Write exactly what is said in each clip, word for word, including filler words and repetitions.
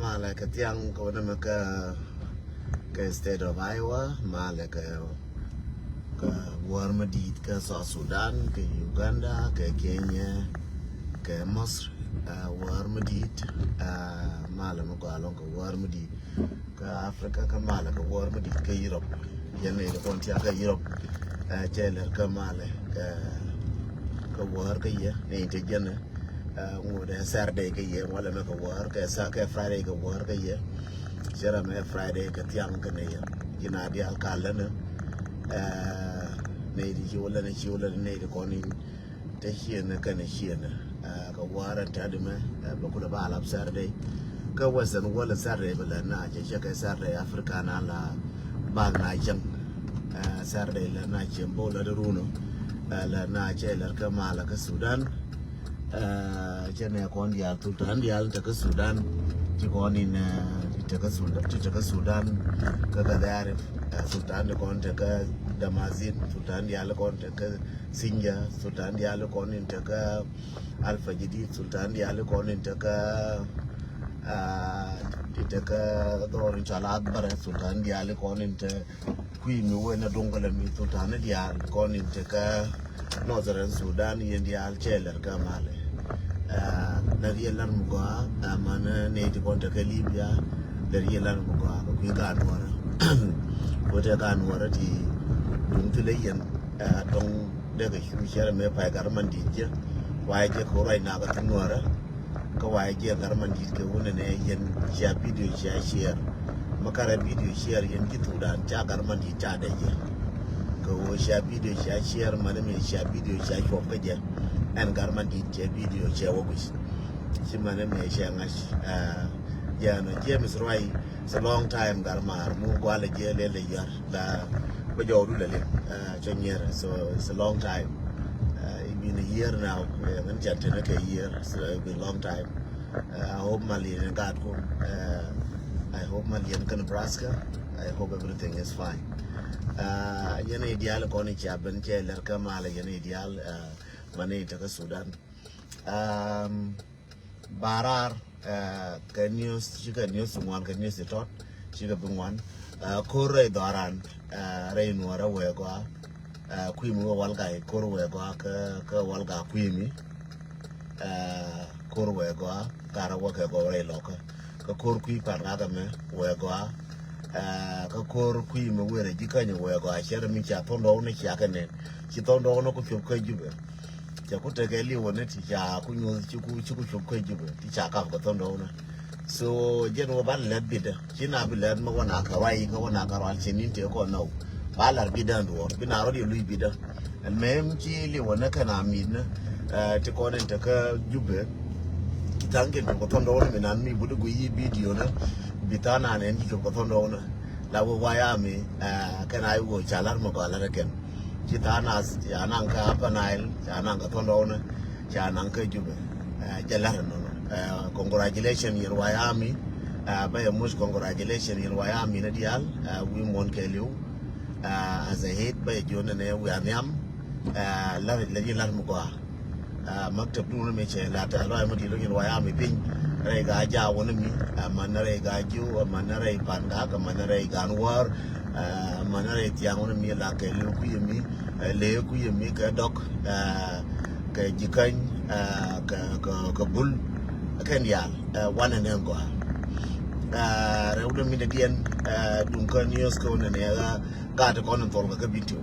Malɛ kɛ thiaŋ kɛ wä nɛmɛ kɛ, kɛ state of Iowa, malɛ kɛ, kɛ wäär mi di̱i̱t kɛ South Sudan, kɛ Uganda, kɛ Kenya, kɛ Masr, ɛ, wäär mi di̱i̱t, ɛ, malɛ mi gɔaa ɛlɔ̱ŋ kɛ wäär mi di̱i̱t kɛ Africa, kɛ malɛ kɛ wäär mi di̱i̱t kɛ Europe. Yɛn nɛy ti kɔn thia̱k kɛ Europe, ɛ, cɛ lɛr kɛ malɛ kɛ, kɛ wäär kɛ yɛ nɛy ti jɛn ɛ, ɛ, ŋot ɛ Saturday kɛ yɛ, walɛ mɛ kɛ wäär kɛ sa-, kɛ Friday kɛ wäär kɛ yɛ. Cɛ ram ɛ Friday kɛ thiaŋ kɛ nɛy yɛ. Ji̱n a diaal ka länä, ɛ, nɛy ti ci wä länä, ci wä länä nɛy ti kɔn in te ciënä kɛnɛ ciënä. Ɛ, kɛ wäär ɛn tɛ̈t mɛ, ɛ, bɛ kulɛ ba lap Saturday. Kä Western world Saturday bɛ lät na cɛ cɛ kɛ Saturday Africa na la bak na cäŋ. Ɛ, Saturday lät na cɛ bo̱o̱ lät runɔ. Ɛ, lät na cɛ lät kä malɛ kä Sudan. Ɛ, cɛ nɛ kɔn diaal Sultan diaal te kä Sudan. Ti kɔn in, ɛ, ti te kä Sudan, ti te kä Sudan. Kä kɛ dhɛɛr, ɛ, Sultan ti kɔn te kä Damazin, Sultan diaal kɔn te kä Sinja, Sultan diaal kɔn in te kä Alpha Jadid, Sultan diaal kɔn in te kä, ɛ, in te kä dhɔr in cɔal Adbara, Sultan diaal kɔn in te kui̱ mi wee na duŋ kɛ lɛ mi Sultan diaal kɔn in te kä Northern Sudan, yɛn diaal cɛ lɛr kä malɛ. Ɛ, lɛr yɛ lɛr mi gɔaa, ɛ, manɛ nɛy ti kɔn te kä Libya, lɛr yɛ lɛr mi gɔaa kɛ kui̱ gaat nuɔrä. Wä te gaat nuɔrä ti duŋ thilɛ yɛn, ɛ, dɔŋ dee kɛ cu cɛrɛ mëë pay gat man di̱t jɛ. Wa jɛ kɛ ruac nak kä thun nuɔrä. Kä wa jɛ gat man di̱t kɛ wunɛ nɛ yɛn cia video cia share. Ma karɛ video share yɛn ji̱ Sudan ca gat man di̱t ca dee jɛ. Kɛ wä cia video cia share manɛ mi cia video cia cuɔp kä jɛ. Ɛn gat man di̱t cɛ video cɛ wä guic. Ci manɛ mi cɛ ŋa̱c, ɛ, jɛ nɔ James Ruai. It's a long time gat maar mu gualɛ jɛ lɛl lɛ yuar. La bä jɔwdu lɛ lim, ɛ, cɔ nyier. So it's a long time. Ɛ, it's been a year now. Ɛ, ŋän can tenɛ kɛ year. So it's been a long time. Ɛ, I hope mal yɛn gat ku. Ɛ, I hope mal yɛn kä Nebraska. I hope everything is fine. Ɛ, yɛn i̱ diaal kɔn i̱ cia ben cɛ lɛr kä mal yɛn i̱ diaal, ɛ, mani te kä Sudan. Um, Barar, ɛ, kɛ news, cikɛ news ti ŋuan kɛ news ti tɔt, cikɛ bi ŋuan. Ɛ, ko̱r rɛy dhɔran, ɛ, rɛy nuɔrä wee gɔaa, ɛ, kui̱ mi wä Walgak, ko̱r wee gɔaa kä, kä Walgak kui̱ mi. Ɛ, ko̱r wee gɔaa, karä wä kɛ gɔw rɛy lɔkä. Kä ko̱r kui̱ pan ŋakɛ mɛ wee gɔaa. Ɛ, kä ko̱r kui̱ mi wee rɛ ji̱ käny wee gɔaa, cɛ rɛ mi cia thɔn dɔw ni cia kɛ nɛn. Ci thɔn dɔw ni ku cup kä Jubɛ. Cɛ ku tekɛ liwä ni ti ca ku nyuth ci ku, ci ku cup kä Jubɛ ti ca kap kɛ thɔn dɔw ni. So jɛn wä ba lɛt bitdä ci na bi lɛt mi wä na kɛ ruac kɛ wä na kɛ rual ci nin tëë kɔn nɔw. Ba lar bitdä duɔr bi na rɔt yɛ luc bitdä. Ɛn mɛm ci liwä ni kɛn a mit ni, ɛ, ti kɔn in te kä Jubɛ. Thaŋ kɛn cup kɛ thɔn dɔw ni mi nan mi budi guiy yi video ni. Bi thaŋ nan ɛn ci cup kɛ thɔn dɔw ni. La wä waya mi, ɛ, kɛn a yi wä ca lar mi gɔaa lar kɛn. Ci tha̱a̱ŋ nath ca naŋ kä Upper Nile, ca naŋ kä thɔn rɔwnä, ca naŋ kä Jubɛ. Ɛ, jɛ la̱r nɔnɔ. Ɛ, congratulation yɛn White Army. Ɛ, bä yɛ muc congratulation yɛn White Army ni diaal. Ɛ, wi̱i̱ muɔ̱n kɛɛliw. Ɛ, as a head bä yɛ jiɔn nɛnɛ wi̱i̱ a nhiam. Ɛ, la̱r, la̱r yɛ la̱r mi gɔaa. Ɛ, maktab dun mi cɛ la tɛ lɔy mi di̱t lɔ yɛn White Army piny. Rɛy Gaa Jaak wä ni mi, ɛ, man ni rɛy Gaa Jiw, ɛ, man ni rɛy Pangak, ɛ, man ni rɛy Gaan Wäär, ɛ, man ni rɛy Thiaŋ wä ni mi la kɛ Lëë Kui̱ mi, ɛ, Lëë Kui̱ mi kɛ Dɔk, ɛ, kɛ Jikäny, ɛ, kɛ, kɛ, kɛ Bul, kɛn diaal, ɛ, wanɛ nɛ gɔaa. Ɛ, rɛw ni mi dɛ diɛn, ɛ, duŋ kä news kɛ wä ni nɛ ɣä gaat kɔn in thol kɛ kä Bentiu.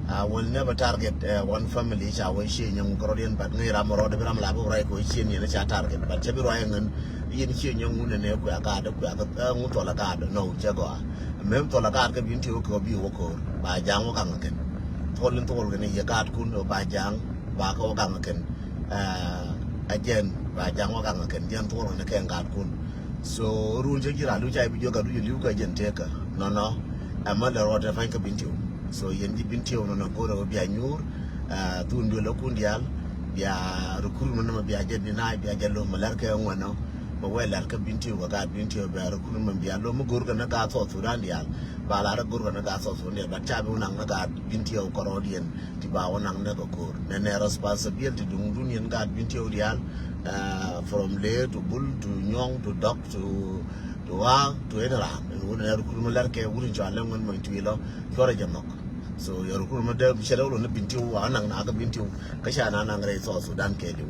I will never target, uh, one family ca wä cie nyɛŋ kärɔt yɛn, but ŋäc ram rɔɔdɛ bi ram la bi ruac kɛ wä cie ni yɛn ca target, but cɛ bi ruac ŋän yɛn cie nyɛŋ ŋun nɛ kuɛ gaat kuɛ ŋun thɔl a gaat nɔ cɛ gɔaa. Mɛm thɔl a gaat kä Bentiu kɛ bi wä ko̱o̱r ba ja̱a̱ŋ wä gaŋ kɛn. Thɔl in thɔl kɛn yɛ gaatkun ba ja̱a̱ŋ ba kä wä gaŋ kɛn. Ɛ jɛn ba ja̱a̱ŋ wä gaŋ kɛn jɛn thɔl kɛn kɛn gaatkun. So run cä ji̱ ran lu ca i̱ bi jiök adu jɛ li̱w kɛ jɛn tekä nɔnɔ. Ɛmɛ lɛ rɔɔdɛ pa̱ny kä Bentiu. So yɛn ji̱ Bentiu nɔnɔ go̱rɛ wä bia nyuur. Ɛ, thun duël ɛ kun diaal bia recruit mɛ nɔmɔ bia jɛ deny bia jɛ lo̱m mɛ lɛr kɛ ŋuɛnɔ. mɛ wee lɛr kä Bentiu kɛ gaat Bentiu bɛ recruitment bia lo̱ mi go̱r kɛ ni gaat South Sudan diaal. Ba la rɛ go̱r kɛ ni gaat South Sudan diaal, but ca bi wä naŋ ni gaat Bentiu kɛ rɔɔdiɛn ti ba wä naŋ ni kɛ go̱r. Nɛ nɛ responsibility duŋdun yɛn gaat Bentiu diaal, from Lɛ to Bul to Nyɔŋ to Dɔk to to Ɣaak to any ram. Ɛn wun nɛ recruitment lɛr kɛ wun in cua lɛ ŋuɛn mɔny tuilɔ cuɔrɛ jɛ nhɔk. So yɛ recruitment dee cɛ lɛ wä lo̱ ni Bentiu wa naŋ na kɛ Bentiu kä ca na naŋ rɛy South Sudan kɛɛliw.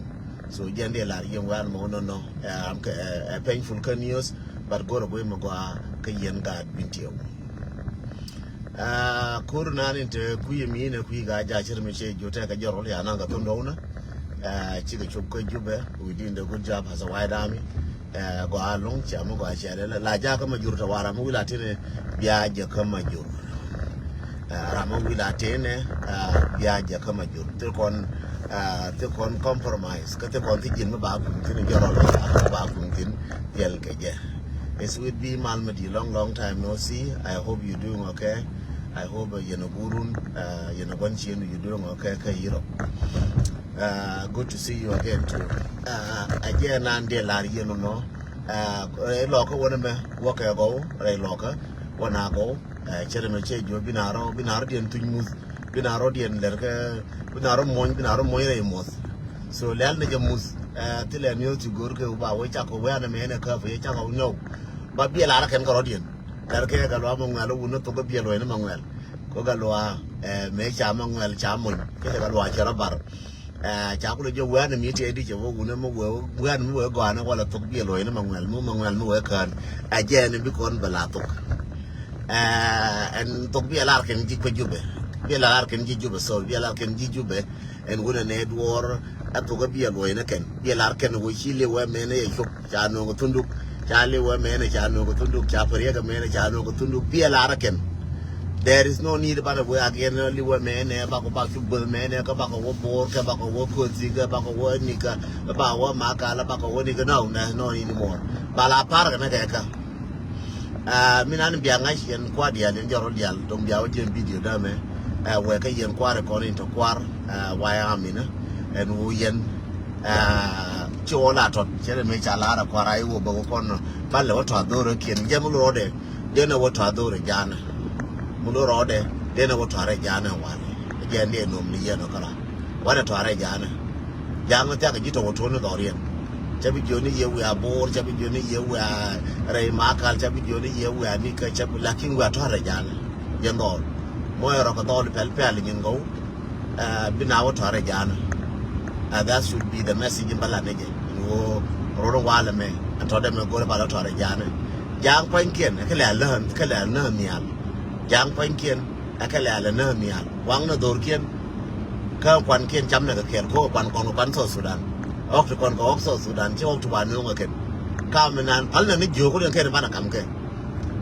So jɛn dee lar yɛn wɛ̈ɛ̈r mɔ nɔnɔ, ɛ painful kä news, but go̱rɛ guiy mi gɔaa kä yɛn gaat Bentiu. Ko̱r nan in te kui̱ mi inɛ kui̱ ka ja̱ cir mi cɛ jot tɛ kɛ jɔrɔl ya nan kɛ thun dɔw na. Cikɛ cop kä Jubɛ, we doing the good job as a White Army. Gɔaa loŋ cia mi gɔaa cia lɛ la ja̱ kä ma jur te wara mi wi̱la tinɛ bia jɛ kä ma jur. Ram mi wi̱la tinɛ bia jɛ kä ma jur. Thil kɔn, thil kɔn compromise kä thil kɔn thil ji̱n mi ba kui̱n thin jɔrɔl mi ba kui̱n thin. Piɛl kɛ jɛ. It's with me, Mal Madi, long long time no see. I hope you doing okay. I hope yɛn a gurun, yɛn a gua̱n cien, you doing okay kä Europe. Good to see you again too. Ɛ jɛ nan dee lar yɛn nɔ. Ɛ lɔkä wänɛ mɛ wäkɛ gɔw rɛy lɔkä wänɛ gɔw. Cɛ dɛ mɛ cɛ juɔ binarɔ binarɔ diɛn thuc muth, binarɔ diɛn lɛr kɛ, binarɔ muɔny, binarɔ muɔny rɛy muɔth. So lɛl ni jɛ muth. Thilɛ ni ti go̱r kɛ ba wee cakɔ wee anɛ mɛ nɛ kä fɛ cakɔ nyɔw. Ba biɛ lar kɛn kɛ rɔ diɛn lɛr kɛ kɛ lɔa mɛ ŋuɛl wun ni thok kɛ biɛ lɔy ni mɛ ŋuɛl. Kɔ kɛ lɔa mɛ ca mɛ ŋuɛl ca muɔny kɛ kɛ lɔa cɛ rɔ bar. Ca kulɛ jɛ wɛn mi tiɛ di cɛ wä wunɛ mi wɛ wɛn mi wɛ gɔanɛ wala thok biɛ luɔy ni ma ŋuɛl mi ma ŋuɛl mi wɛ kään. Ɛ jɛ ni bi kɔn bɛ la thok. Ɛn thok biɛ lar kɛn ji̱ kɔ Jubɛ. Biɛ lar kɛn ji̱ Jubɛ, so biɛ lar kɛn ji̱ Jubɛ. Ɛn wunɛ nɛ duɔr ɛ thok biɛ luɔy ni kɛn biɛ lar kɛn wä ci liwɛ mɛn ɛ cop. Ca no̱o̱ŋ kä thunduk. Ca liwɛ mɛnɛ ca no̱o̱ŋ kä thunduk. Ca pɛriɛk mɛnɛ ca no̱o̱ŋ kä thunduk. Biɛ lar kɛn. There is no need banɛ wee again liwɛ mɛnɛ bakɔ bak cuk böth mɛnɛ kä bakɔ wä Bor kɛ bakɔ wä Kothi kɛ bakɔ wä Nika kɛ bakɔ wä Makal bakɔ wä Nika. No, no, no need more. Ba la par kɛ nɛ kɛ kä. Mi nan bia ŋa̱c yɛn kuat dial yɛn jɔrɔ dial dɔŋ bia wä jɛn video damɛ. Wɛ kä yɛn kuat kɔn in tɔ kuar. Wayɛ aminä ɛn wu yɛn. Ci wä la tɔt cɛ dɛ mi ca lar a kuar a iwä bä wä kɔn nɔ. Ba lɛ wä tɔa dhorɛ kiɛn jɛ mi lorɔ dɛ. Dee nɛ wä tɔa dhorɛ janɛ. Mi lorɔ dɛ dee nɛ wä tɔa rɛ janɛ wal. Jɛ ndɛ nom ni yɛn ɔ kala. Wanɛ tɔa rɛ janɛ. Jaŋ thiak ji̱ tɔ wä tuɔni dhɔriɛn. Cɛ bi jiɔni yɛ wiaa Bor, cɛ bi jiɔni yɛ wiaa rɛy Makal, cɛ bi jiɔni yɛ wiaa Nika, cɛ bi lakin wiaa tɔa rɛ janɛ. Jɛ dhɔr. Mɔ yɛ rɔ kɛ dhɔl pɛl pɛl nyin gɔw. Bi na wä tɔrɛ janɛ. That should be the message in bala nijɛ. Wo roro walɛ mɛ an tɔdɛ mɛ gore bala tɔrɛ janɛ. Jaŋ panykiɛn ɛ kɛ lɛ alä kɛ lɛ alä nhial. Jaŋ panykiɛn ɛ kɛ lɛ alä nhial. Waŋ ni dhorkiɛn. Kä kwankiɛn cam nɛ kɛ kɛɛl ko kwan kɔn kɛ kwan South Sudan. Ɔk ti kɔn kɛ ɔk South Sudan ci ɔk ti wa nuŋ kɛ kɛn. Kam nan pal nɛ ni jiök ko den kɛn banɛ kam kɛ.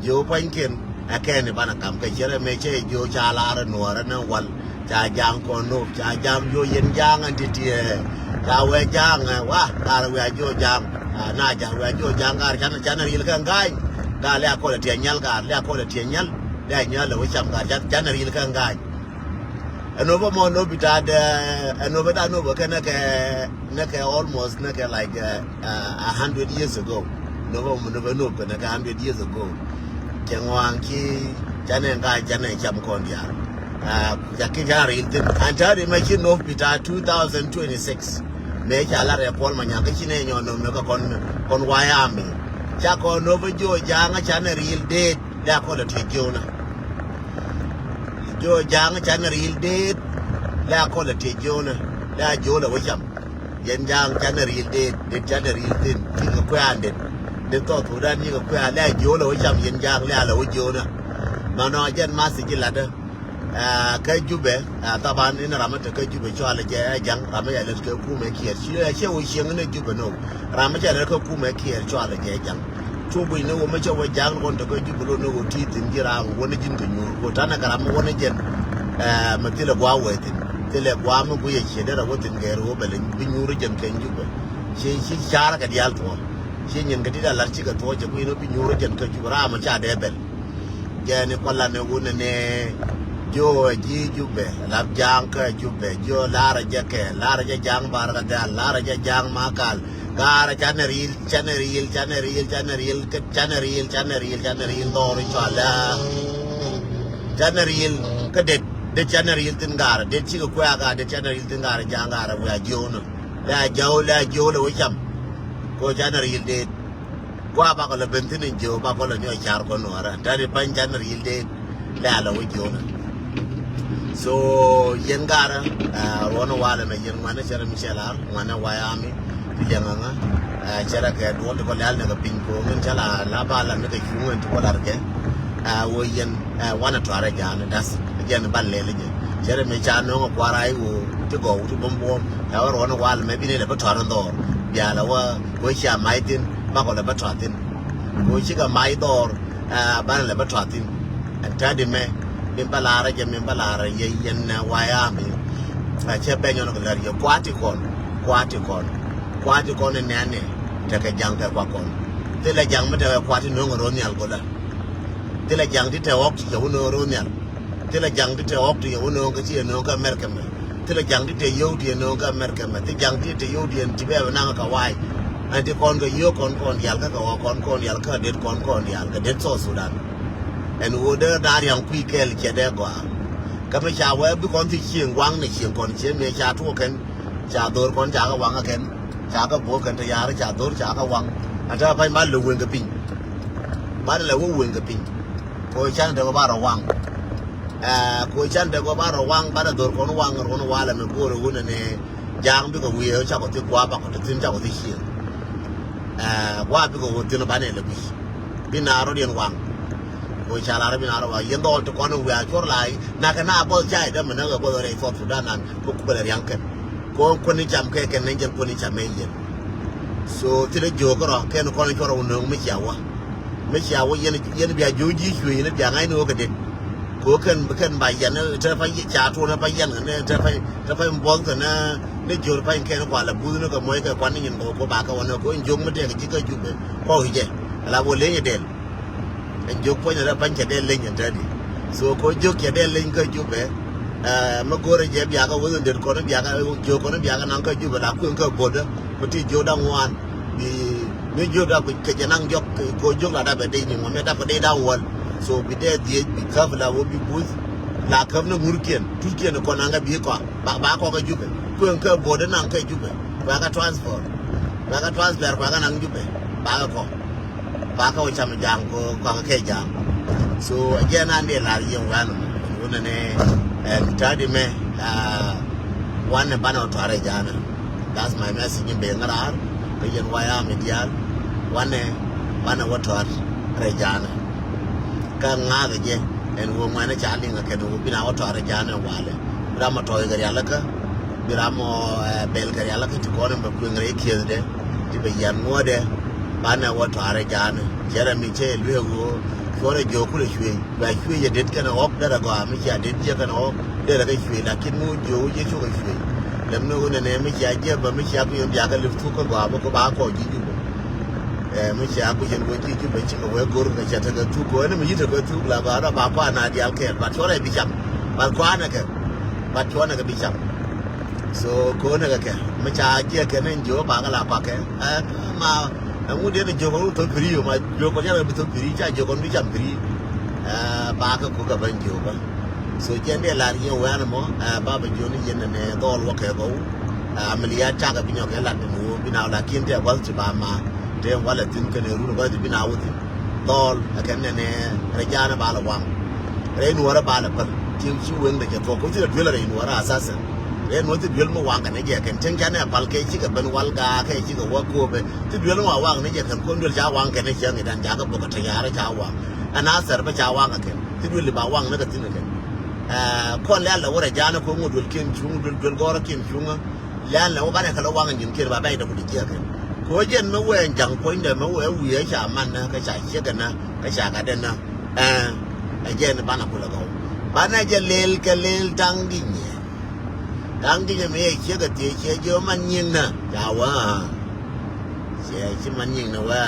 Jiök panykiɛn. Ɛ kɛn ni banɛ kam kɛ cɛ rɛ mɛ cɛ jiök ca lar nuɔrɛ ni wal. Ca jaŋ kɔn nop ca jam jiök yɛn jaŋ ɛn ti tiɛ. Ca wɛ jaŋ ɛ wa lar wɛ jiök jaŋ. Na jaŋ wɛ jiök jaŋ gar canɛ canɛ ril kɛ ŋa̱ny. Gar lɛ a kɔlɛ tiɛ nyal gar lɛ a kɔlɛ tiɛ nyal. Lɛ a nyal lɛ wä cam gar canɛ ril kɛ ŋa̱ny. Ɛ nop ɛmɔ nop itat ɛ nop ɛ da nop ɛ kɛ nɛ kɛ nɛ kɛ almost nɛ kɛ like a hundred years ago. Nop ɛmɔ nop ɛ nop kɛ nɛ kɛ hundred years ago. Cɛ ŋɔaŋ ci canɛ ŋa̱ny canɛ cam kɔn diaal. Ca ki ca ril thin an ta̱a̱ ri mɛ ci nop itat two thousand twenty-six. Mɛ ca lar ɛ Kuɔl Manyaŋ kä ci nɛ nyɔ nop nɛ kɛ kɔn kɔn wayami. Ca kɔn nop ɛ jiök jaŋ canɛ ril det. Lɛ a kɔlɛ tiɛ jiök nɛ. Jiök jaŋ canɛ ril det. Lɛ a kɔlɛ tiɛ jiök nɛ. Lɛ a jiök lɛ wä cam. Yɛn jaŋ canɛ ril det det canɛ ril thin. Cikɛ kuɛ̈ɛ̈n det. Det South Sudan cikɛ kuɛ̈ɛ̈n lɛ a jiök lɛ wä cam yɛn jaŋ lɛ a lɛ wä jiök nɛ. Mɛnɔ jɛn math ci latdä. Kä Jubɛ. Thaban in ram mi te kä Jubɛ cɔalɛ jɛ ɛ jaŋ ram mi ca lät kɛ kumɛ Kiir ci ɛ cɛ wä cieŋ ni Jubɛ no. Ram mi ca lät kɛ kumɛ Kiir cɔalɛ jɛ ɛ jaŋ. Cu guic ni wä mi cɛ wä jaŋ ni kɔn te kä Jubɛ lo ni wä ti thi̱n ji̱ ram wä ni ji̱n kɛ nyuur wä tanɛ kɛ ram mi wä ni jɛn. Mɛ thilɛ gua̱a̱ wee thi̱n thilɛ gua̱a̱ mi guic ɛ ciɛ derɛ wä thi̱n gɛɛr wä bɛl bi nyuur jɛn kɛn Jubɛ. Ci ci ca̱rä kɛ diaal thuɔ̱ɔ̱. Ci nyin kɛ ti da lat cikɛ thuɔ̱ɔ̱ cɛ guic ni bi nyuur jɛn kä Jubɛ ram mi ca dee bɛl. Jɛn i̱ kualan i̱ wunɛ ni jiö ji̱ Jubɛ lap ja̱a̱ŋ kä Jubɛ jiö larä jɛ kɛ larä jɛ ja̱a̱ŋ Barkadhal larä jɛ ja̱a̱ŋ Makal. Gaarä canɛ riil, canɛ riil, canɛ riil, canɛ riil, kä canɛ riil, canɛ riil, canɛ riil dhɔr i̱ cɔal. Canɛ riil kä det, det canɛ riil thi̱n gaarä, det cikɛ kuɛ a gaarä, det canɛ riil thi̱n gaarä, ja̱a̱ŋ gaarä wiaa jiöwnä. Lɛ a jiöw, lɛ a jiöw lɛ wä cam. Ko canɛ riil det. Kua bakɔ lɛ ben thi̱n in jiöw, bakɔ lɛ nyɔc car kɔ nuɔrä. Ta̱ni pa̱ny canɛ riil det. Lɛ a lɛ wä jiöwnä. So yɛn gaarä, ruɔ̱n walɛ mɛ yɛn ŋuanɛ cɛ rɛ mi cɛ lar, ŋuanɛ wayami, ti liɛŋ aŋa, cɛ rɛ kɛ duɔl ti kɔ lɛl nɛ kɛ piny ko̱o̱ŋ in cɛ la la ba la mi kɛ cuŋ in ti kɔ lar kɛ. Wä yɛn wanɛ tuarɛ ja̱a̱n das, yɛn ban lɛl jɛ. Cɛ rɛ mi ca nöŋ kuara i̱ wä ti gɔw ti buɔm buɔm. Ɛ wä ruɔ̱n walɛ mɛ bi ni lɛ bä tuarɛ dhɔr. Bia lɛ wä ko cia mac thin, bakɔ lɛ bä tuar thin. Ko cikɛ mac dhɔr, banɛ lɛ bä tuar thin. Ɛn ta̱di mɛ, min bä laarä jɛ, min bä laarä yɛ yɛn wayami. A cɛ bɛ nyɔn kɛ lär yɛ kuati kɔn, kuati kɔn, kuati kɔn in nɛnɛ. Tekɛ ja̱ŋ kɛ kua kɔn. Thilɛ ja̱ŋ mi tekɛ kuati no̱o̱ŋ ro̱o̱ nhial go̱lä. Thilɛ ja̱ŋ ti te ɣɔk ti yɛ wä no̱o̱ŋ ro̱o̱ nhial. Thilɛ ja̱ŋ ti te ɣɔk ti yɛ wä no̱o̱ŋ kä ti yɛ no̱o̱ŋ kä America mɛ. Thilɛ ja̱ŋ ti te yio̱w ti yɛ no̱o̱ŋ kä America mɛ. Thi ja̱ŋ ti te yio̱w ti yɛn ti bɛ bɛ naŋ kä wa̱a̱c. Ɛn ti kɔn kɛ yio̱w kɔn kɔn diaal kä kɛ ɣɔk kɔn kɔn diaal kä det kɔn kɔn diaal kä det South Sudan. Ɛn ɣöö dee da̱a̱r ya̱ŋ kui̱ kɛɛl cɛ dee gɔaa. Kä mi ca wee bi kɔn thi cieŋ waŋ ni cieŋ kɔn cieŋ mëë ca tuɔɔk kɛn. Ca dho̱r kɔn ca kɛ waŋ ɛ kɛn. Ca kɛ bo̱o̱k kɛn te ya̱a̱r ca dho̱r ca kɛ waŋ. Ɛ te pa̱ny mal lɛ weŋ kɛ piny. Mal lɛ wä weŋ kɛ piny. Ko can te kɔ ba rɔ waŋ. Ɛ ko can te kɔ ba rɔ waŋ ba rɛ dho̱r kɔn waŋ run walɛ mɛ go̱o̱r wun ɛnɛ. Ja̱a̱ŋ bikɛ wiee cakɔ thi gua̱a̱ bakɔ te thi̱n cakɔ thi cieŋ. Ɛ gua̱a̱ bikɛ wä thi̱n banɛ lɛ guic. Bi naar rɔ diɛn waŋ. Ko ca lar bi naar rɔ waŋ yɛn dhɔl ti kɔn wiaa cuɔr lai. Nakɛ na buɔth ca idämɛ näk ɛ buɔth rɛy South Sudan nan. Ko kubɛ lɛ riaŋ kɛn. Ko kuäni cam kɛ kɛn ni jɛn kuäni cam ɛ yɛn. So thilɛ jiök rɔ kɛn kɔn cuɔr wä nööŋ mi cia wä. Mi cia wä yɛn, yɛn bia jiök ji̱ cuëë yɛn bia ŋa̱c ni wä kɛ det. Ko kɛn, kɛn ba yɛn te pa ca tuɔn pa yɛn kɛ ni te pa, te pa buɔth kɛ ni, ni jiök pa kɛn kua la buth ni kɛ muɔc kɛ kuan ni nyin kɔ ko ba kɛ wä ni ko jiök mi tɛk ji̱ kä Jubɛ. Kɔ wi̱cɛ. Ala bɔ lenyɛ dɛl. Ɛn jiök puɔ̱nyɛ rɛ pa̱ny cɛ dee leny ɛn tɛ̈di. So ko jiök cɛ dee leny kä Jubɛ. Ɛ mi go̱rɛ jɛ biakä weth in det kɔn biakä jiök kɔn biakä naŋ kä Jubɛ la kueŋ kä bo̱dä. Mi ti jiök da̱ŋ ŋuan. Bi mi jiök da kɛ jɛ naŋ jɔk ko jiök la dapɛ dee nyiŋ wä mi dapɛ dee da̱ŋ wäl. So bi dee dhiec bi käp la wä bi buth. La käp ni ŋurkiɛn tutkiɛn kɔn naŋ kä bi kɔak ba, ba kɔk kä Jubɛ. Kueŋ kä bo̱dä naŋ kä Jubɛ. Kuɛ kä transfer. Kuɛ kä transfer kuɛ kä naŋ Jubɛ. Ba kä kɔk. Ba kä wä cam ja̱a̱ŋ ko kɔakä kɛ ja̱a̱ŋ. So jɛ nan dee lar yɛ wanɛ mɔ wunɛ nɛ. Ɛn ta̱di mɛ wanɛ banɛ wä tuarɛ ja̱a̱nɛ. That's my message in ben ŋa̱raar. Kä yɛn wayami diaal wanɛ banɛ wä tuarɛ ja̱a̱nɛ. Kä ŋa̱a̱kɛ jɛ ɛn wä ŋuɛnɛ ca liŋ kɛ kɛn wä bina wä tuarɛ ja̱a̱nɛ walɛ. Bina mɔ tɔɔy kɛ rialikä. Bi ram mɔ bɛl kɛ rialikä ti kɔn in bɛ kueŋ rɛy kiethdɛ ti bɛ yian ŋuɔ̱tdɛ. Banɛ wä tuaarɛ ja̱a̱nɛ cɛ rɛ mi cɛ lueek ɣöö cuɔrɛ jiök kulɛ cuëëc bɛ cuëëc ɛ det kɛnɛ ɣɔk derɛ gɔaa mi cia det jiɛ kɛnɛ ɣɔk derɛ kɛ cuëëc lakin mi wä jiök wä jiɛ cukɛ cuëëc. Lɛm ni ɣöö nɛnɛ mi cia jiɛ bä mi cia kui̱ in biakä lip thuk kä gɔaa bä ku ba kɔɔc ji̱ Jubɛ. Ɛ mi cia kui̱ in wä ji̱ Jubɛ cikɛ wee go̱r kɛ cɛ tekɛ thuk kɛ wee ni mi yi̱t tekɛ thuk la gɔaa rɔ ba kuan na diaal kɛɛl bat cuɔrɛ bi cam bat kuanɛ kɛ bat cuɔnɛ kɛ bi cam. So ko̱nɛ kɛ kɛ mi ca jiɛ kɛ ni jiö ba kɛ la kuakɛ. Ɛ ma ɛŋu diɛ ni jiö kɔn wä thop piri yo ma jiö kɔn yɛn bi thop piri ca jiö kɔn bi cam piri. Ɛ ba kɛ ku kɛ ben jiö kɔn. So jiɛn diɛ lar yɛ wɛn mɔ ɛ ba bɛ jiö ni yɛn ni dhɔl wä kɛ kɔw. Ɛ amiliat ca kɛ bi nyɔk kɛ lat ni wä bi na lakin tɛ guath ti ba ma tɛ walɛ thin kɛ ni run guath ti bi na wä thin. Dhɔl ɛ kɛn nɛnɛ rɛy ja̱a̱n ɛ ba lɛ waŋ. Rɛy nuɔ̱ɔ̱rä ba lɛ päl. Ti̱em ci weŋdɛ cɛ thuɔ̱k. Kuthi lɛ duel rɛy nuɔ̱ɔ̱rä asasɛ. Rɛy nuɔ̱ɔ̱rä thi duel mi waŋ kɛn jɛ kɛn. Ti̱em canɛ pal kɛ cikɛ ben wal gaak kɛ cikɛ wä ko̱o̱pɛ. Thi duel mi waŋ ni jɛ kɛn kuɔn duel ca waŋ kɛn cɛ ŋi̱dan ca kɛ bok kɛ tɛ̈ ya̱rä ca waŋ. Ɛn a thɛr bä ca waŋ kɛ kɛn. Thi duel ba waŋ ni kɛ thi̱n kɛ kɛn. Kɔn lɛl lɛ wä rɛy ja̱a̱n ɛ ko̱ ŋot duel kiɛn cuŋ duel duel gɔ̱rä kiɛn cuŋä. Lɛn lɛ wä banɛ kɛ lɛ waŋ nyin kiɛn ba bɛc dɛ ku di jiɛk kɛn. Ko jɛn mi wee ja̱ŋ puɔ̱nydɛ mi wee wiee ca man nä kä ca ciek kɛn nä kä ca gat dɛ nä. Ɛ ɛ jɛn banɛ ku lɛ gɔw banɛ jɛ lel kɛ lel taŋ di nyɛ. Taŋ di nyɛ mi yɛ ciek kɛ thiee ciɛ jiɛ wä man nyin nä ca wä. Ciɛ ci man nyin nä wä.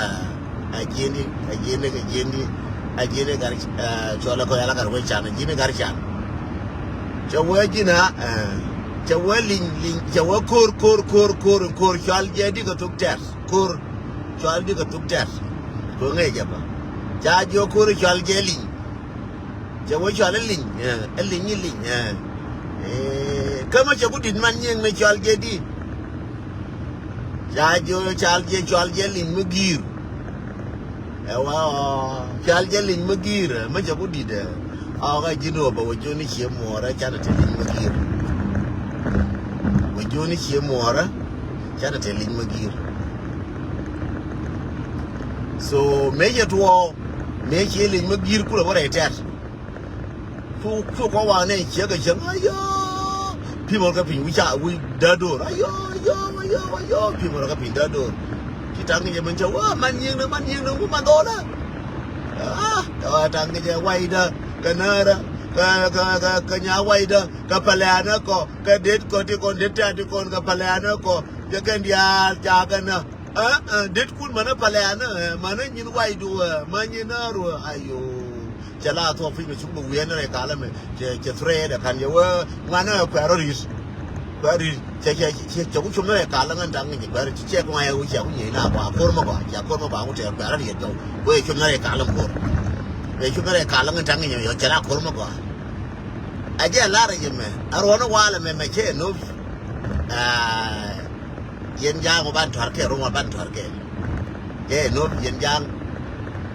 A jieni a jieni a jieni a jieni gar cɔl a kɔc ala gar wee can a jieni gar can. Cɛ wee ji̱n a. Cɛ wä liny, liny, cɛ wä ko̱r, ko̱r, ko̱r, ko̱r, ko̱r cɔal jɛ di kɛ thok tɛr. Ko̱r cɔal di kɛ thok tɛr. Ko̱ ŋäc jɛ bä. Ca jiɔ ko̱r cɔal jɛ liny. Cɛ wä cɔal ɛ liny, ɛ, ɛ liny, ɛ liny, ɛ. Ɛ, kä mɛ cɛ ku dit man nyiŋ ni cɔal jɛ di. Ca jiɔ cɔal jɛ, cɔal jɛ liny mi gi̱i̱r. Ɛ wa ɔ, pial jɛ lic mi gi̱i̱r, ɛ, mi cɛ ku di̱t, ɛ. Ɔ, kä ji̱n ɣöö bɛ wä jiöni cie muɔɔrä, canɛ te lic mi gi̱i̱r. Wä jiöni cie muɔɔrä, canɛ te lic mi gi̱i̱r. So, mëë cɛ tuɔɔk, mëë cie lic mi gi̱i̱r kulɛ wä rɛy tɛ̈r. Cu, cu kɔ wa nɛ ciek kɛ cieŋ, ayɔ. Pi̱mɔr kɛ piny wi̱c ca, wi̱c dädoor. Ayɔ, ayɔ, ayɔ, ayɔ. Pi̱mɔr kɛ piny dädoor. Ci taŋ kɛ jɛ min cɛ, wa, man nyiŋdä, man nyiŋdä, wu man dhɔlä. Ah, wa taŋ kɛ jɛ waydä, kɛ närä, kɛ, kɛ, kɛ, kɛ nya waydä, kɛ pɛlɛnä kɔ, kɛ det kɔ ti kɔn, det tɛ̈t ti kɔn, kɛ pɛlɛnä kɔ, kɛ kɛn diaal ca kɛ nä. Ah, ah, det kun mänä pɛlɛnä, eh, mänä nyin waydu, eh, män nyin närä, ayɔ. Cɛ la thuɔk piny mɛ cuk bɛ wiɛn rɛy kalä mɛ. Cɛ, cɛ thread ɛ kan yɛ wee ŋuan ɛ kuɛɛr rɔ ri̱t. Kuɛɛr ri̱t. Cɛ, cɛ, cɛ, cɛ ku com ni rɛy kalä ŋän da̱ŋ ŋi̱ny kuɛɛr ri̱t. Cɛ ku ŋa̱c ɛ wee cɛ ku nyieny na gɔaa ko̱r mɛ gɔaa. Cɛ ko̱r mɛ gɔaa ku tɛɛr kuɛɛr rɔ ri̱t jɔw. Wee com ni rɛy kalä mɛ ko̱r. Wee com ni rɛy kalä ŋän da̱ŋ ŋi̱ny yɔ cɛ la ko̱r mɛ gɔaa. Ɛ jɛ lar ɛ yɛ mɛ. Ɛ ruɔ̱n ɛ walɛ mɛ mɛ cɛ nop. Aa. Yɛn ja̱a̱ŋ wä ban tɔ̱r kɛ, ruɔ̱ŋ wä ban tɔ̱r kɛ. Jɛ nop yɛn ja̱a̱ŋ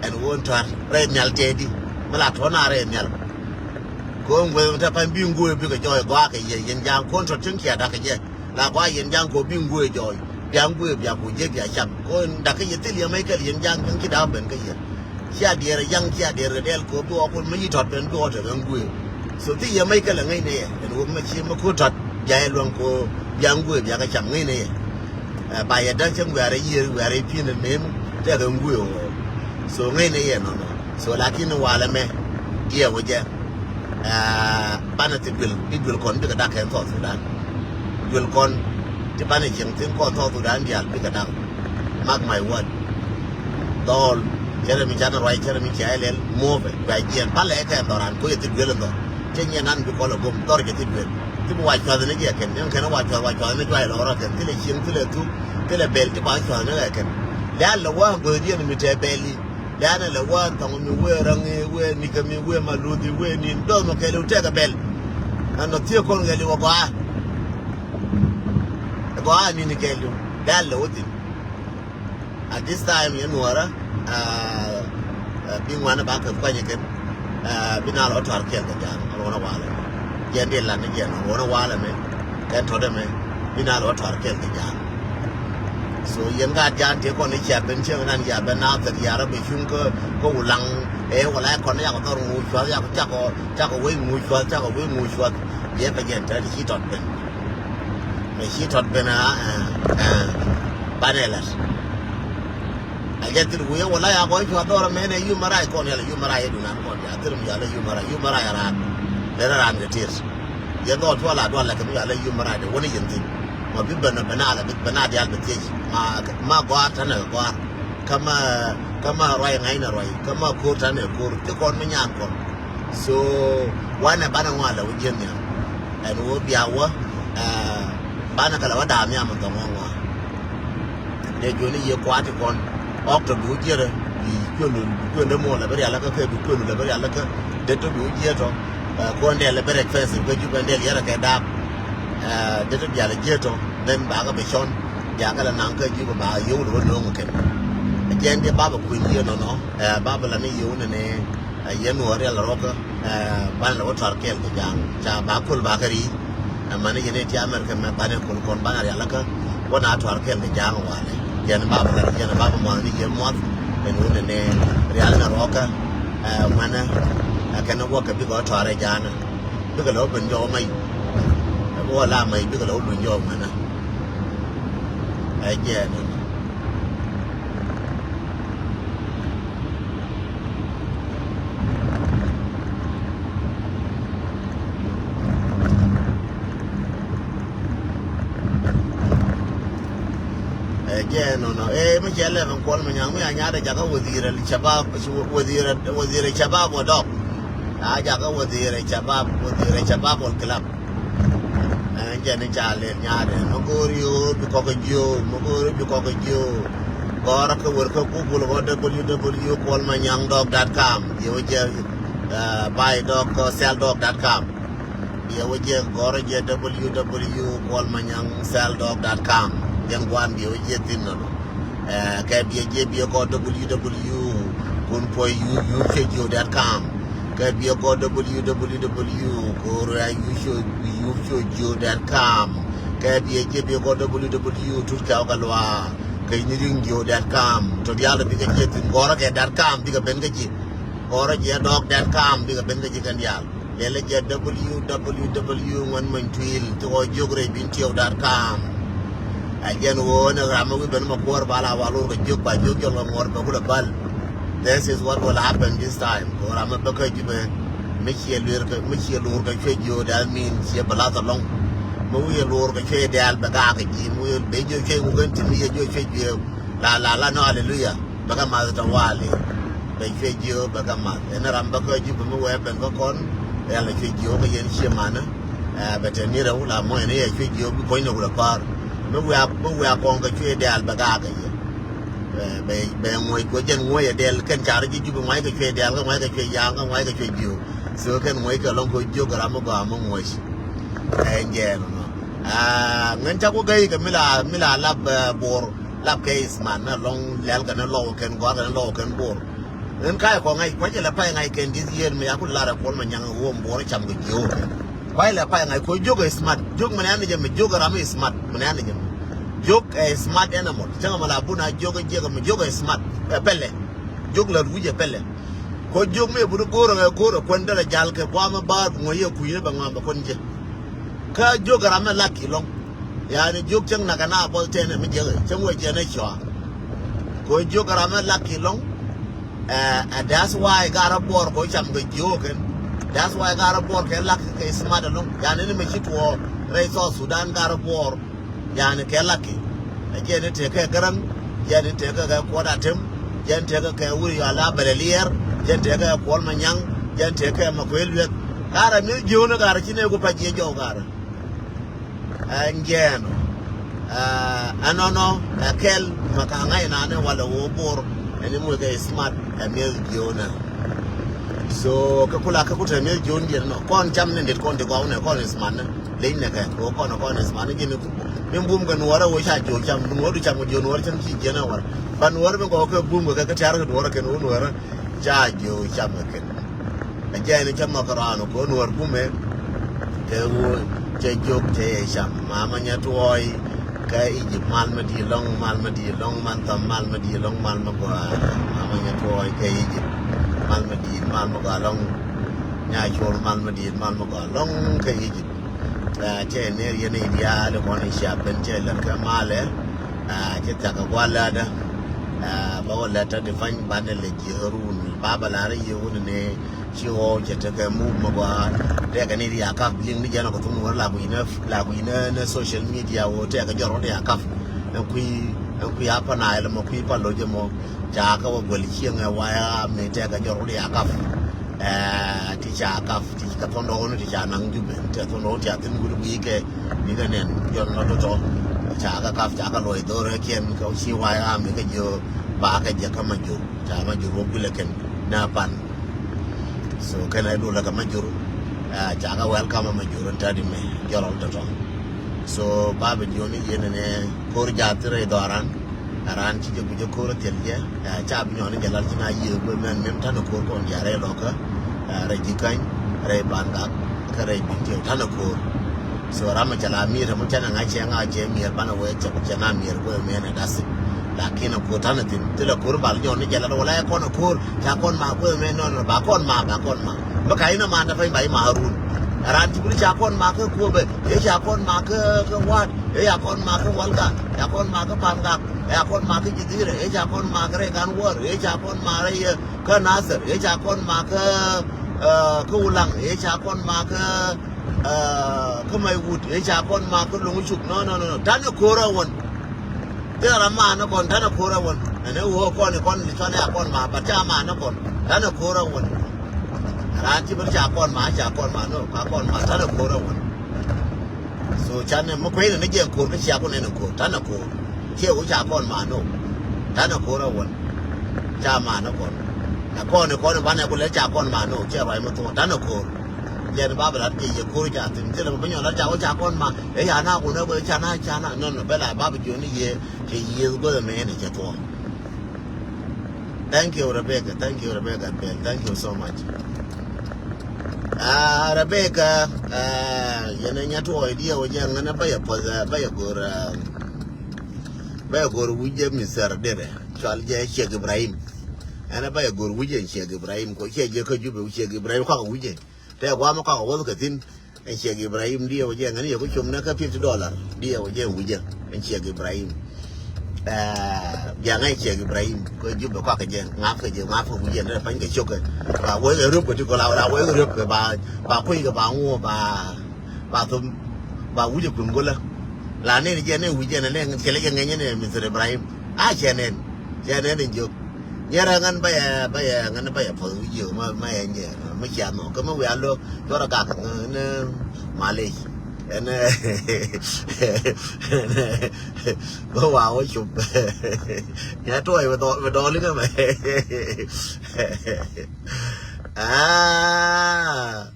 ɛn wä tɔ̱r rɛy nhial tɛɛdi. Mi la tɔ̱ na rɛy nhial. Ko̱n gueth mi te pa̱ny bi ŋuëë bikɛ jɔɔy gɔaa kɛ yɛ yɛn ja̱a̱ŋ ko̱n tɔ̱ ti̱ŋ kiɛ da̱k kɛ jɛ. La gɔaa yɛn ja̱a̱ŋ ko̱ bi ŋuëë jɔɔy. Bia ŋuëë bia ku jek bia cam. Ko̱n da̱k kɛ yɛ thil yɛ mɛc kɛl yɛn ja̱a̱ŋ kɛn ci da̱k ben kɛ yɛ. Cia diɛɛr a yaŋ cia diɛɛr kɛ dɛl kɛ bi wä kul mi yi tɔt ben bi wä te ben guëë. So thi yɛ mec kɛ lɛ ŋäcnɛ yɛ ɛn wä mi ci mi ko̱ tɔt bia yɛ luäŋ ko̱ bia guëë bia kɛ cam ŋäcnɛ yɛ. Ɛ, ba yɛ däk cä guɛɛr a yiëër guɛɛr a pi̱n ɛn mem tɛk ɛn guëë wä. So ŋäcnɛ yɛ nɔnɔ. So lakin walɛ mɛ diɛ wä jɛ. Ɛ, banɛ thi duël bi duël kɔn bikɛ dak kɛ South Sudan. Duël kɔn ti banɛ cieŋ thin kɔn South Sudan diaal bikɛ dak. Mark my word. Dhɔl cärɛ mi canɛ ruac cärɛ mi cia ilɛl muɔpɛ cuac jiɛn palɛ kɛ dhɔran koc ɛ thi duel in dhɔr. Cɛ nyiɛ nan bi kɔl ɛ gom dhɔr cɛ thi duel. Thi bi wa cuath ni jɛ kɛn ni kɛn wa cuath wa cuath ni cuac lɔrɔ kɛn thilɛ cieŋ thilɛ thuk thilɛ bɛl ti ba cuath ni kɛ kɛn. Lɛal lɛ wa go̱o̱diɛn mi tɛ bɛli. Lɛal lɛ wa thɔŋ mi wee raŋ wee nikɛ mi wee ma luthi wee nin dɔth mɔ kɛɛliw tɛkɛ bɛl. Ɛn nɔ thiee kɔn kɛɛliw ɛ gɔaa. Ɛ gɔaa nini kɛɛliw lɛal lɛ wä thin. At this time yɛn nuɔrä, ah, ah, bi ŋuan ba kɛ kuany kɛn, ah, bi na lɔ tɔr kɛl kɛ ja̱a̱ŋ a ruɔn a walɛ. Jɛn di lan ni jɛn a ruɔn a walɛ mɛ kɛn tɔt ɛmɛ bi na lɔ tɔr kɛl kɛ ja̱a̱ŋ. So yɛn gat ja̱a̱ŋ ti kɔn i̱ cia ben cieŋ nan ya ben na thɛk ya rɔ bi cuŋ kä kä wulaŋ. Ɛ wala kɔn yak dhɔr ŋuuc cuath yak cakɔ cakɔ wec ŋuuc cuath cakɔ wec ŋuuc cuath. Yɛ pɛ jɛn tɛt ci tɔt ben. Mɛ ci tɔt ben a, ɛ, ɛ, banɛ lat. A jɛ thil wi̱i̱ wala ya kɔn cua dhɔr mɛn ɛ yum mɛ rac kɔn yɛl yum mɛ rac yɛ dunan kɔn ya thil mi yal ɛ yum mɛ rac yum mɛ rac a raan. Lɛn a raan kɛ tir. Yɛ dhɔr cua la dual lɛ kɛ mi yal ɛ yum mɛ rac dee wani yɛn thil. Ma bi ben a ben a la ben a dial bɛ thiec. Ma, ma gɔar tanɛ gɔar. Kä ma, kä ma ruac ŋa̱cnɛ ruac. Kä ma ko̱r tanɛ ko̱r. Ti kɔn mi nyan kɔn. So wanɛ banɛ ŋɔa lɛ wä jiɛn nhiam. Ɛn wä bia wä, ɛ, banɛ kɛ lɛ wä daam nhiam in thɔŋ ŋɔa ŋɔa. Dee juɔni yie kua̱ti kɔn ɔk tɔ bi wä jiɛrɛ bi kuënu bi kuënu mɔ lɛ bi rial lä kä kɛ bi kuënu lɛ bi rial lä kä. Dee tɔ bi wä jiɛr tɔ, ɛ, kuɔn dɛl lɛ bi rɛk fɛs in kä jup ɛn dɛl yɛrɛ kɛ daap. Ɛ, dee tɔ bial lɛ jiɛr tɔ then bakɛ bi cɔn. Biakɛ lɛ naŋ kä jup ba yio̱w lɛ wä no̱o̱ŋ kɛn. Ɛ jɛn dee babɛ kui̱n yie nɔnɔ, ɛ, babɛ lɛ ni yio̱w nɛnɛ. Ɛ yɛn wä rial rɔkä, ɛ, banɛ lɛ wä tɔr kɛɛl kɛ ja̱a̱ŋ. Ca ba kol ba kä ri̱i̱. Ɛ mani yɛn ɛ ti America mɛ banɛ kol kɔn banɛ rial kä. Wä na tɔr kɛɛl kɛ ja̱a̱ŋ walɛ. Yɛn ba bɛ lɛ yɛn ba bɛ muath ni yɛn muath. Ɛn wä nɛ nɛ rial nɛ rɔkä. Ɛ mɛnɛ. Ɛ kɛn wä kɛ bikɛ wä tɔr ɛ ja̱a̱ŋ. Bikɛ lɛ wä ben jɔw mɛy. Ɛ wä la mɛy bikɛ lɛ wä ben jɔw mɛnɛ. Ɛ jɛ nɛ. Ɛ jɛ nɔnɔ. Ɛ mi cɛ lɛ mi kuɔl mi nyaŋ mi a nyaat ɛ jakä wazir al shabab, wazir, wazir al shabab wa dɔk. A jakä wazir al shabab, wazir al shabab wal kilab. Ɛn jɛn i̱ ca lɛl nyaatdɛ mi go̱o̱r yo̱o̱ bi kɔk jiöö, mi go̱o̱r bi kɔk jiöö. Gɔ̱rä kɛ wër kä Google kä W W W kuɔl ma nyaŋ dɔk dot com. Yɛ wä jɛ, uh, buy dɔk, uh, sell dɔk dot com. Biɛ wä jɛ gɔ̱rä jɛ W W W kuɔl ma nyaŋ sell dɔk dot com. Jɛn gua̱a̱n biɛ wä jɛ thi̱n nɔnɔ. Eh, kɛ biɛ jɛ biɛ gɔ̱r W W W kun puɔy yu yu cuɛ jiö dot com. Kɛ biɛ gɔ̱r W W W kun ruɛ yu cuɛ yu cuɛ jiö dot com. Kɛ biɛ jɛ biɛ gɔ̱r W W W tut kɛ ɔk kɛ luaak kɛ ni riŋ jiö dot com. Tɔ diaal bikɛ jɛ thi̱n gɔ̱rä kɛ dot com bikɛ ben kɛ ji̱. Gɔ̱rä jɛ dɔk dot com bikɛ ben kɛ ji̱ kɛn diaal. Lɛlɛ jɛ W W W ŋuɛn mony tuil ti ɣɔɔ jiök rɛy bin tiɛw dot com. Ɛ jɛn ɣöö ni ram mi wi̱i̱ ben mɛ kuäär bal a wal wur kɛ jiök ba jiök jɔl kɛ ŋuɔ̱r bɛ kulɛ bal. This is what will happen this time. Kɛ ɣöö ram mi bä kä ji̱ bɛ mi ciɛ luer kɛ mi ciɛ luur kɛ cuɛ jiö, that mean ciɛ bɛ lath alɔŋ. Mi wi̱i̱ luur kɛ cuɛ diaal bɛ gaak kɛ ji̱ mi wi̱i̱ bɛ jiö cuɛ wukɛn ti mi yɛ jiö cuɛ jiö. La la la nɔ, hallelujah. Bɛ kɛ math tɔ wali. Bɛ cuɛ jiö bɛ kɛ math. Ɛn ram bä kä ji̱ bä mi wee ben kä kɔn. Rial cuɛ jiö kä yɛn ciɛ manä. Ɛ bɛ tɛ ni rɛw la mɔ ɛn yɛ cuɛ jiö bi kuɔ̱ny ni wulɛ kɔr. Mi wia mi wia kɔn kɛ cuɛ diaal bɛ gaa kɛ yɛ. Bɛ bɛ bɛ ŋuɔc kuɔ jɛn ŋuɔc ɛ diɛl kɛn car ji̱ ji̱ bi ŋuɔc kɛ cuɛ diaal kä ŋuɔc kɛ cuɛ yaŋ kä ŋuɔc kɛ cuɛ jiö. So kɛn ŋuɔc kɛ lɔŋ kɛ jiö kɛ ram mi gɔaa mi ŋuɔc. Ɛ jɛn nɔ. Ɛ ŋɛn ca ku gɛy kɛ mi la mi la lap, ɛ, bor. Lap kɛ ismat ni alɔŋ lɛl kɛn lɔw kɛn gɔr kɛn lɔw kɛn bor. Ɣän ka̱a̱c kɔ ŋa̱c kua̱c ilɛ pay ŋa̱c kɛn this year mi yaku lar ɛ kuɔl ma nyaŋ ɣöö mi buɔr cam kɛ jiöök kɛn. Kua̱c ilɛ pay ŋa̱c kɔ jiök ɛ smart. Jiök mi nɛn ni jɛ mi jiök ɛ ram i̱ smart mi nɛn ni jɛ mi. Jiök ɛ smart animal. Cäŋ mi la bun a jiök ɛ jiɛk mi jiök ɛ smart. Ɛ pɛlɛ. Jiök lät wi̱c ɛ pɛlɛ. Kɔ jiök mi bun go̱o̱r ɛ go̱o̱r ɛ kuɛn derɛ jal kɛ guam ɛ baar bi ŋuɔ̱c yɛ kui̱ ni bɛ ŋuam bɛ kuɛn jɛ. Kä jiök ɛ ram ɛ lak ki lɔŋ. Yani jiök cäŋ nak ɛ na buɔth tɛn ɛ mi jiäk ɛ cäŋ wee jiɛn ɛ cɔa. Kɔ jiök ɛ ram ɛ lak ki lɔŋ. Ɛ, ɛ, that's why garä buɔr kɔ cam kɛ jiök kɛn. That's why garä buɔr kɛ lak kɛ smart ɛlɔŋ. Yani ni mi ci tuɔɔk rɛy South Sudan garä buɔr. Yani kɛ lak ki. Ɛ jɛn ni tekɛ Gäräŋ, jɛn ni tekɛ kɛ Kuɔt Atem, jɛn tekɛ kɛ Wuri Yɔala Bɛlɛ Liɛɛr, jɛn tekɛ kɛ Kuɔl Manyaŋ, jɛn tekɛ kɛ Makuei Lueth. Garä mi jiök ni garä ci nɛy ku pɛc jiɛ jɔw garä. Ɛn jɛɛn ɔ. Ɛ, ɛnɔnɔ ɛ kɛl mɛ ka ŋa̱c nani walɛ wä bor ɛn i̱ muc kɛ smart ɛ mi̱eth jiöönä. So kɛ kula kɛ kutɛ mi̱eth jiöön jiɛn nɔ kɔn cam ni dit kɔn ti gɔw nɛ kɔn smart ni leny nɛ kɛ kɛ wä kɔn kɔn smart ni jiɛn ni ku. Min bum kɛ nuɔrɛ wä ca jiöö cam nuɔr du cam kɛ jiöö nuɔr cam ci jiɛn ɛ wal. Ba nuɔr min gɔw kɛ bum kɛ kɛ tiar kɛ nuɔrɛ kɛn wä nuɔrɛ ca jiöö cam kɛ kɛn. Ɛ jɛn ni cä nhɔk kɛ raan kɛ nuɔr bumɛ. Kɛ ɣöö cɛ jiök cɛ yɛ cam mama nyɛ tuɔɔy. Kä Egypt mal mä di̱i̱t lɔ̱ŋ mal mä di̱i̱t lɔ̱ŋ man thɔm mal mä di̱i̱t lɔ̱ŋ mal mä gɔaa. Mama nyɛ tuɔɔy kɛ Egypt mal mä di̱i̱t mal mä gɔaa lɔ̱ŋ. Nya cuɔl mal mä di̱i̱t mal mä gɔaa lɔ̱ŋ kɛ Egypt. Ɛ, cɛ ner yɛn i̱ diaal kɔn i̱ cia ben cɛ lät kɛ malɛ. Ɛ, cɛ thiakä gua̱l lätdä. Ɛ, bä wä lät tä di pany banɛ lɛ ji̱ Harun ba bä lar i̱ yɛ wun ni ci ɣɔw cɛ tekɛ muk mɛ gɔaa. Tɛkɛ ni ria kap liŋ ni jɛn ɔ kɛ thun wär la gui̱nɛ la gui̱nɛ ni social media wä tɛkɛ jɔr wä ria kap. Ɛn kui̱ ɛn kui̱ a pa Nile mɔ kui̱ pa loc mɔ. Ca kɛ wä guɛl cieŋ ɛ waya mi tɛkɛ jɔr wä ria kap. Ɛ ti ca kap ti kɛ thɔn dɔɔni ti ca naŋ Jubɛ tɛ thɔn dɔɔni ti a thin wut gui̱i̱ kɛ. Bikɛ nɛn jɔn lɔ tɔtɔ ca kɛ kap ca kɛ luɔc dhorɛ kiɛn kɛ ci waya mi kɛ jiö ba kɛ jɛ kä ma jur. Ca ma jur wä guilɛ kɛn na pan. So kɛn a dulɛ kɛ ma jur. Ɛ ca kɛ welcome ma jur in tɛt imɛ jɔl tɔtɔ. So ba bi jiɔni yɛn ni ko̱r jath ti rɛy dhɔran. Ɛ ran ci jɛ guic jɛ ko̱r a thil jɛ. Ɛ ca bi nyɔni jɛ lal ci na yiëë guɛ mɛn mim tanɛ ko̱r kɔn jɛ rɛy lɔkä. Ɛ rɛy ji̱ kany rɛy ban gak kä rɛy bin tiɛw tanɛ ko̱r. So ram mi cɛ la mi̱i̱r ram mi cɛ na ŋa̱c cɛ ŋa̱c cɛ mi̱i̱r banɛ wee cɛ ku cɛ na mi̱i̱r guɛ mɛn ɛ dasi. Lakin a ko̱r tanɛ thin thilɛ ko̱r bal nyɔn ni jɛ lat wala ɛ kɔn a ko̱r ca kɔn ma kuɛ mɛ nɔn ba kɔn ma ba kɔn ma. Bä ka in a man da pany ba in ma Harun. Ran ti buri ca kɔn ma kä kuɔ bɛ ye ca kɔn ma kä kä wat ye ca kɔn ma kä walga ca kɔn ma kä pangak ca kɔn ma kä jidire ye ca kɔn ma kä rɛ gan wor ye ca kɔn ma rɛ ye kä nasir ye ca kɔn ma kä kä ulang ye ca kɔn ma kä kä may wut ye ca kɔn ma kä luŋ cuk no no no. Tanɛ ko̱r a wän. Thilɛ ram maanä kɔn tanɛ ko̱r ɛ wän ɛn ɛ ɣöö kɔn i̱ kɔn i̱ cɔn ɛ a kɔn ma bat ca maanä kɔn tanɛ ko̱r ɛ wän. Raan ci bä ca kɔn ma ca kɔn ma no ka kɔn ma tanɛ ko̱r ɛ wän. So canɛ mi kuecni ni jɛ ko̱r kä cia kun ɛn ko̱r, tanɛ ko̱r. Ciɛ ku ca kɔn ma no. Tanɛ ko̱r a wän. Ca ma ni kɔn. Ɛ kɔn ni kɔn banɛ ku lɛ ca kɔn ma no. Ciɛ ruac mi thuɔ̱ɔ̱ŋ, tanɛ ko̱r. Jɛn ba bi lat jɛ yɛ ko̱r ca thin. Thilɛ mi bi nyɔn lat ca ku ca kɔn ma. Ɛ ca na kun ɛ bä ca na ca na. No, no, bɛ la ba bi jiɔni yɛ. Cɛ yieth guäth ɛmɛ ɛn cɛ thuɔ̱ɔ̱ŋ. Thank you, Rebecca. Thank you, Rebecca Bell. Thank you so much. Ah, Rebecca, ah, yɛn a nya tuɔɔk diɛ wä jɛ ŋän a bä yɛ puɔth, ah, bä yɛ go̱r, ah, bä yɛ go̱r wi̱c jɛ Mister Dere. Cual jɛ Sheikh Ibrahim. Ɛn a bä yɛ go̱r wi̱c jɛ Sheikh Ibrahim. Kɔ cɛ jɛ kä Jubɛ Sheikh Ibrahim kɔk wi̱c jɛ. Tɛ guam kɔk wäth kɛ thi̱n. Ɛn Sheikh Ibrahim diɛ wä jɛ ŋän yɛ ku com nä kä fifty dollar. Diɛ wä jɛ wi̱c jɛ. Ɛn Sheikh Ibrahim. Ɛɛ, biaŋ ɛ Sheikh Ibrahim, kɛ Jubɛ kɔakɛ jɛ, ŋa̱p kɛ jɛ, ŋa̱p kɛ wi̱c jɛ, ni pany kɛ cok kɛ. Ba wee kɛ röp kɛ ti kɔ la, la wee kɛ röp kɛ ba, ba kui̱ kɛ ba ŋuɔ ba, ba thum, ba wi̱c ɛ kun go̱lä. La nɛn jɛ ni wi̱c jɛ ni nɛn, cɛ lɛ jɛ ŋɛny ni Mister Ibrahim. A cɛ nɛn, cɛ nɛn in jok. Nyɛrɛ ŋän ba yɛ, ba yɛ, ŋän ba yɛ puɔth wi̱c jɛ, ma, ma yɛ nyɛ, ma cia nɔ, kɛ ma wi̱i̱ a lo̱k, cuɔrɛ gak, ŋän, malec. Ɛn, ɛn, bä wa wä cop. Nya tuɔɔc bɛ dɔɔl, bɛ dɔɔl ikä mɛ. Ah.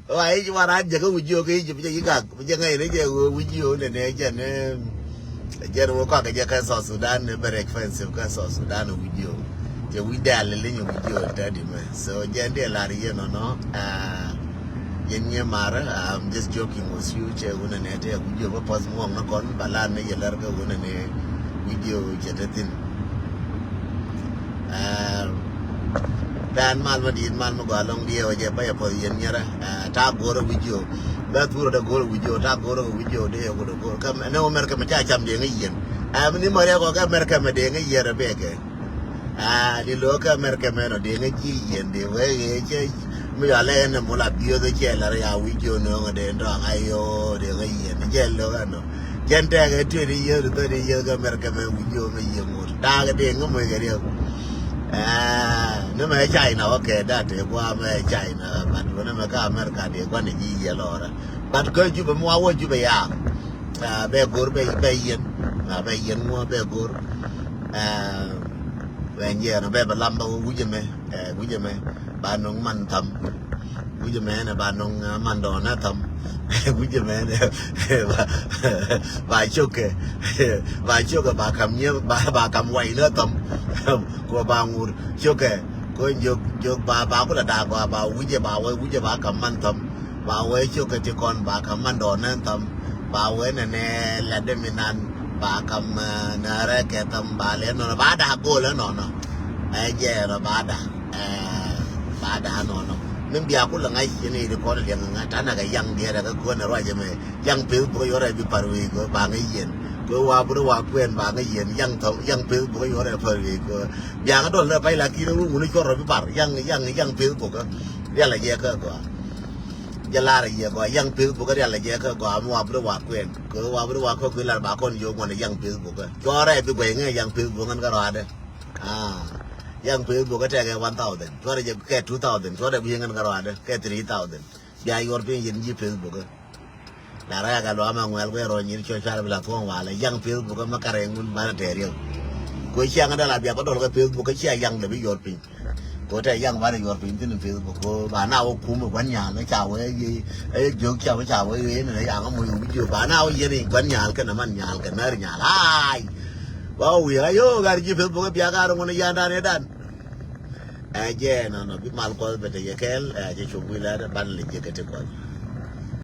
Wa i̱ ci wa ran jɛ kä wi̱c jiök i̱ ci bi jɛ yi gak, bi jɛ ŋäc ni jɛ wee wi̱c jiök ni nɛ jɛ ni. Jɛ ni wee kɔakɛ jɛ kä South Sudan ni very expensive kä South Sudan wi̱c jiök. Jɛ wi̱c dɛl ni li̱ny wi̱c jiök tɛ di mɛ. So jɛ ni dee lar yɛ nɔnɔ. Ah. Yɛn ŋi̱eec marä, I'm just joking with you. Cɛ wunɛ nɛ tɛ wi̱c jiök bä puɔth muɔ̱ɔ̱ŋ ni kɔn ba lar ni yɛ lär kä wunɛ nɛ wi̱c jiök cɛ te thi̱n. Ɛɛ, pɛn mal ma di̱i̱t mal ma gɔaa lɔŋ diɛw jɛ bä yɛ puɔth yɛn nyɛrɛ. Ɛɛ, ta̱a̱ go̱rä wi̱c jiök. Bɛ thurä dɛ go̱rä wi̱c jiök, ta̱a̱ go̱rä wi̱c jiök dee yɛ go̱rä go̱rä. Kä ni wä Mɛrkɛ mɛ ca cam dee ŋäc yɛn. Ɛɛ, mi ni mɛ riɛk ɔ kä Mɛrkɛ mɛ dee ŋäc yɛn rɛ bɛɛkɛ. Ah, di lo̱k kä Mɛrkɛ mɛn ɔ dee ŋäc ji̱ yɛn dee wee ɣee cɛ mi yɔalɛ ɛn ɛmɔ la biöth cɛ lar ya wi̱c jiök nööŋ dee tɔ̱ ŋa̱c yɔ dee ŋäc yɛn cɛ lo̱k ɛn ɔ. Jɛn tɛkɛ twenty years, thirty years kä Mɛrkɛ mɛn wi̱c jiök ŋäc yɛn ŋot. Da̱a̱k dee ŋä moc kɛ riɛk. Ah, ni mɛ China wä kɛ da̱a̱k tëë gua̱a̱ mɛ China, but wä ni mɛ kä America dee gua̱n ji̱ yɛ lɔrä. But kä Jubɛ mi wa wä Jubɛ ya. Ah, bɛ go̱r bɛ, bɛ yɛn. Ah, bɛ yɛn ŋuɔ bɛ go̱r. Ah, bɛ yɛn bɛ bɛ lam bɛ wi̱c ɛmɛ. Eh, wi̱c ɛmɛ ba nɔŋ man tham. Wi̱c ɛmɛ ɛn ba nɔŋ, eh, man dɔɔn ɛ tham. Wi̱c ɛmɛ ɛn ba, ba cokɛ. Ba cokɛ ba kam nyɛ ba, ba kam way nɛ tham. Kɔ ba ŋur cokɛ. Kɔ jok, jok ba, ba kulɛ dak ba, ba wi̱c ɛ ba wä wi̱c ɛ ba kam man tham. Ba wee cok kɛ ti kɔn ba ka man dɔɔn nɛn tham. Ba wee nɛ nɛ lɛ demi nan ba ka mɛ nɛ rɛ kɛ tham ba lɛ nɔnɔ ba da go̱o̱l ɛ nɔnɔ. Ɛ jɛ nɔ ba da. Ɛ ba da nɔnɔ. Min bia ku lɛ ŋa̱c cini ri kɔn liɛŋ ŋa̱c tanɛ kɛ yaŋ diɛɛrɛ kɛ kuäär nɛ ruac ɛmɛ. Yaŋ peth bukɛ yuɔrɛ bi par wee kɛ ba ŋa̱c yɛn. Kɛ wa buri wa kuɛn ba ŋa̱c yɛn yaŋ tham yaŋ peth bukɛ yuɔrɛ par wee kɛ. Biaŋ dɔl nɛ pay la ki̱n ru wuni cuɔr rɔ bi par yaŋ yaŋ yaŋ peth bukɛ. Rial a jɛ kɛ gɔaa. Jɛ lar a yɛ gɔaa yaŋ peth bukɛ rial a jɛ kɛ gɔaa mi wa bi ri wa kuɛn kɛ wa bi ri wa kuɛn kui̱ lar ba kɔn yio̱o̱k ŋuɔn a yaŋ peth bukɛ cuɔrɛ bi guɛy ŋɛ yaŋ peth bukɛ ŋän kä rɔadɛ. Ah, yaŋ peth bukɛ tɛkɛ one thousand cuɔrɛ jɛ kɛ two thousand cuɔrɛ bi yɛ ŋän kä rɔadɛ kɛ three thousand. Bia yuɔr piny yɛn ji̱ peth bukɛ. La rɛɛk a luaam a ŋuɛl kuɛ rɔ nyir cuɔ cual bi la thuɔ̱ɔ̱ŋ walɛ yaŋ peth bukɛ mi karɛ ŋun banɛ tɛɛr yɛ. Kuɛ ciaŋ dɛ la bia bä dɔl kɛ peth bukɛ cia yaŋ dɛ bi yuɔr piny. Ko tɛ yaŋ banɛ yuɔr piny thin in Facebook ko ba na wä kum guan nyal ca wä ye. Aye jok ca wä ca wä ye ne yaŋ mo yu jok ba na wä ye ne guan nyal ke na man nyal ke nar nyal ai. Ba wi ayo gar ji Facebook bia gar mo ne yan dan dan. Ɛ jɛ no no bi mal ko bete ye kel ɛ jɛ chuk wi la ban le je ke te ko.